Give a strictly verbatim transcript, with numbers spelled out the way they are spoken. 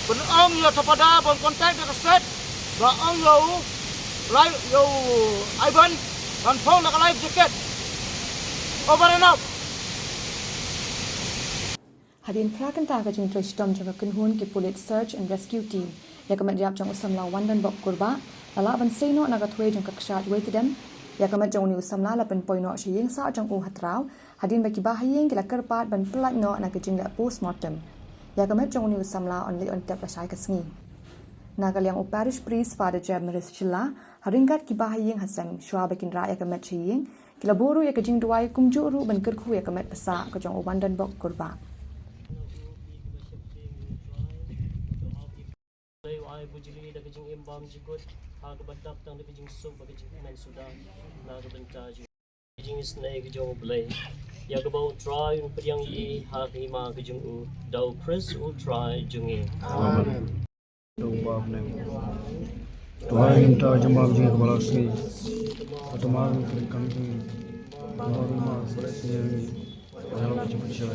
Ban ong ïa u Thapada ban contact da ka set ba ong ïa u, lai ïa u Ivan ban phong da ka life jacket. Over and out. Hadien phra kynta ka jingtrei shitom jong ka kynhun ki pulit Search and Rescue Team ïa ka met ïap jong u samla Wandanbok Kurbah, la lah ban sei noh na ka thwei jong ka kshaid Weitdem. Ïa ka met jong une u samla la pynpoi noh sha ïing sah jong u ha Traw, hadien ba ki bahaïing ki la kyrpad ban pyllait noh na ka jingleh postmortem. Ïa ka met jong une u samla yn leit yn tep lashai ka sngi. Na ka liang u Parish Priest Father Jeb Maris Shylla, ha ryngkat ki bahaïing ha seng, shuwa ba kin rah ïa ka met sha ïing, ki la buh ruh ïa ka jingduwai kumjuh ruh ban kyrkhu ïa ka met pynsah ka jong u Wandanbok Kurbah. Blei u ai bujli da ka jingim bymjukut ha kaba dap tang da ka jingsuk bad ka jingkmen suda na ka bynta jong ka jingisynei ka jong U Blei, ïa kaba U Trai un pdiang ïa ngi ha ka hima ka jong u, da U Khrist U Trai jong ngi. Amen. Tuhan, kita jemam jing kepala sini. Atama kering kami. Atama kering kami. Dalam jemam jing.